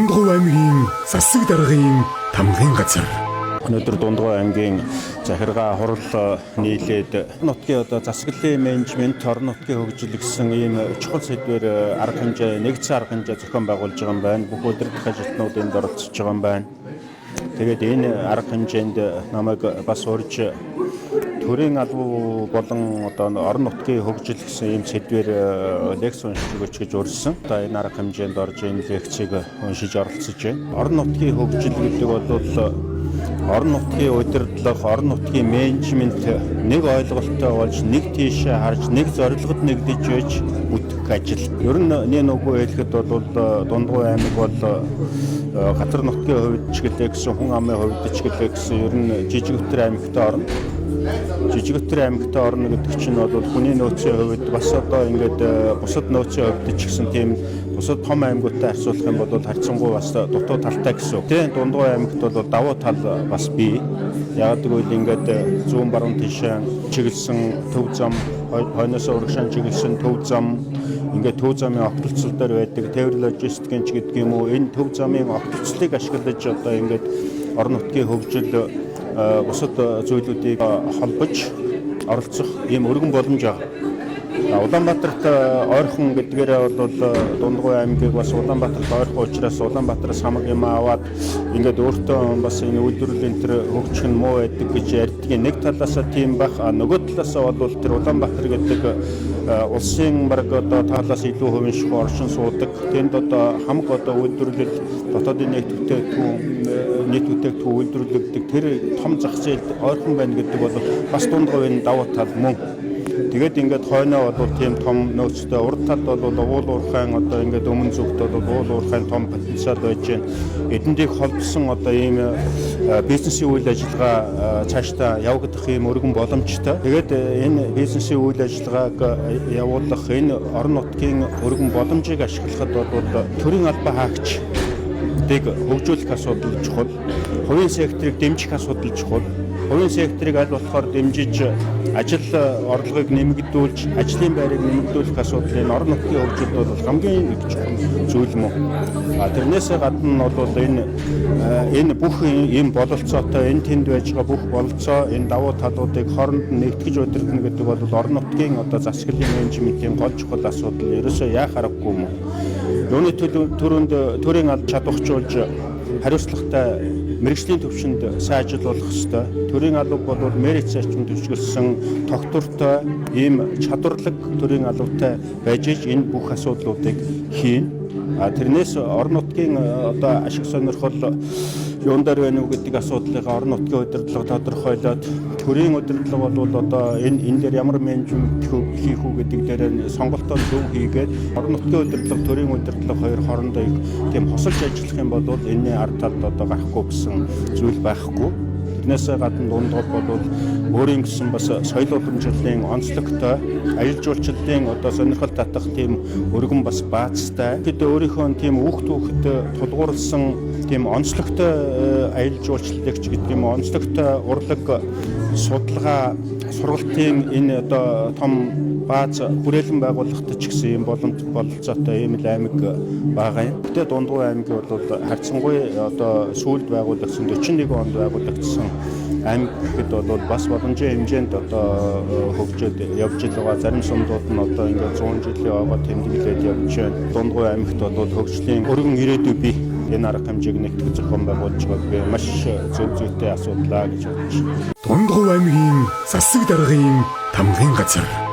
Дундгов аймгийн засаг даргын тамгын газар. Өнөөдөр Дундгов аймгийн захиргаа хурал нийлээд нутгийн одоо засаглалын менежмент, орон нутгийн хөгжил гэсэн ийм чухал сэдвээр арга хэмжээ, нэгдсэн арга хэмжээ зохион байгуулж байгаа юм байна. Бүх удирдах ажилтнууд энд оролцож байгаа юм байна. Тэгээд энэ арга хэмжээнд намайг бас урьж төрийн албан болон одоо орон нутгийн хөгжил гэсэн ийм сэдвээр лекц уншиж өгөөч гэж урьсан. Одоо энэ арга хэмжээнд орж энэ лекцийг уншиж оролцож байна. Орон нутгийн хөгжил гэдэг бол орон нутгийн удирдлага, орон нутгийн менежмент нэг ойлголттой болж, нэг тийшээ харж, нэг зорилгод нэгдэж байж бүтэх ажил. Ер нь нэг нүггүй хэлэхэд бол Дундгов аймаг бол газар нутгийн хувьд ч гэлээ гэсэн, хүн амын хувьд ч гэлээ гэсэн ер нь жижиг өтөр аймагтай орно. Жижиг өтөр аймагтай орно гэдэг чинь бол хүний нөөцийн хувьд бас одоо ингээд бусад нөөцийн хувьд ч гэсэн тийм бусад том аймагуудтай харьцуулах юм бол харьцангуй бас дутуу талтай гэсэн үг. Тийм Дундгов аймагт бол давуу тал бас бий. Яг гэвэл ингээд зүүн баруун тийшээ чиглэсэн төв зам, хойноос урагшаан чиглэсэн төв зам, ингээд төв замын огтлцол дээр байдаг тээвэр логистикийн ч гэдэг юм уу, энэ төв замын огтлцолыг ашиглаж одоо ингээд орон нутгийн хөгжил, бусад зүйлүүдийг холбож оролцох ийм өргөн боломж байгаа. Улаанбаатарт ойрхон гэдгээрээ бол Дундгов аймгийг бас Улаанбаатарт ойрхон учраас Улаанбаатараас хамаг юм аваад ингээд өөртөө бас энэ үйлдвэрлэлийн тэр хөгжих нь муу байдаг гэж ярьдаг. Нэг талаасаа тийм байх, нөгөө талаасаа бол тэр Улаанбаатар гэдэг улсын бараг одоо таалаас илүү хувийн шахуу оршин суудаг. Тэнд одоо хамаг одоо үйлдвэрлэл, дотоодын нийт бүтээгдэхүүн үйлдвэрлэгддэг тэр том зах зээлд ойрхон байна гэдэг бол бас Дундговын давуу тал мөн. Тэгээд ингээд хойноо бол тийм том нөөцтэй, урд талд бол уул уурхайн одоо ингээд өмнө зүгт бол уул уурхайн том потенциал байж байна. Эдэндийг холбосон одоо ийм бизнесийн үйл ажиллагаа цаашдаа явагдах ийм өргөн боломжтой. Тэгээд энэ бизнесийн үйл ажиллагааг явуулах энэ орон нутгийн өргөн боломжийг ашиглахад бол төрийн албан хаагчдыг хөгжүүлэх асуудал чухал, хувийн секторыг дэмжих асуудал чухал. Хувийн секторыг аль болохоор дэмжиж ажил орлогыг нэмэгдүүлж, ажлын байрыг нэмэгдүүлэх асуудал энэ орон нутгийн хөгжилд бол хамгийн их чухал зүйл мөн. Тэрнээсээ гадна бол энэ бүх ийм бололцоотой, энэ тэнд байж байгаа бүх бололцоо, энэ давуу талуудыг хооронд нь нэгтгэж удирдана гэдэг бол орон нутгийн одоо засаглалын менежментийн гол чухал асуудал ерөөсөө яах аргагүй юм. Юуны түрүүнд төрийн аль чадварчуулж хариуцлагатай мэргэжлийн төвшөнд сайн ажил болох ёстой. Төрийн алба бол мерит зарчим төвшгөлсөн тогтвортой ийм чадварлаг төрийн албатай байж иж энэ бүх асуудлуудыг хийн. Тэрнээс орон нутгийн одоо ашиг сонирхол юун дээр байна уу гэдэг асуудлыг орон нутгийн удирдлага тодорхойлоод, төрийн удирдлага бол одоо энэ дээр ямар менежмент хийх үү гэдэг дээр сонголтоо зөв хийгээд, орон нутгийн удирдлага, төрийн удирдлага хоёр хоорондоо их тийм хосолж ажиллах юм бол энэний ард талд одоо гарахгүй гэсэн зүйл байхгүй. Тэрнээсээ гадна Дундгов бол өөрийн гэсэн бас соёл уламжлалын онцлогтой, аялал жуулчлалын одоо сонирхол татах тийм өргөн бас баазтай. Тэгэхэд өөрийнхөө тийм үүх түүхэд тулгуурласан тийм онцлогтой аялал жуулчлалыг ч гэдэг юм уу, онцлогтой урлаг, судалгаа, сургалтын энэ одоо том бааз хүрээлэн байгууллагатай ч гэсэн юм боломж бололцоотой ийм л аймаг байгаа юм. Гэтэ Дундгов аймгийн бол харьцангуй одоо сүүлд байгуулагдсан 41 онд байгуулагдсан аймаг гэхэд бол бас боломжийн хэмжээнд одоо хөгжөөд явж л байгаа. Зарим сумдууд нь одоо ингээд 100 жилийн огоо тэмдэглээд явж байна. Дундгов аймагт бол хөгжлийн өргөн ирээдүй бий. Энэ арга хэмжээг нэгтгэх зохион байгуулж байгааг би маш зөв зүйтэй асуудлаа гэж бодож байна. Дундгов аймгийн засаг даргын тамгын газар.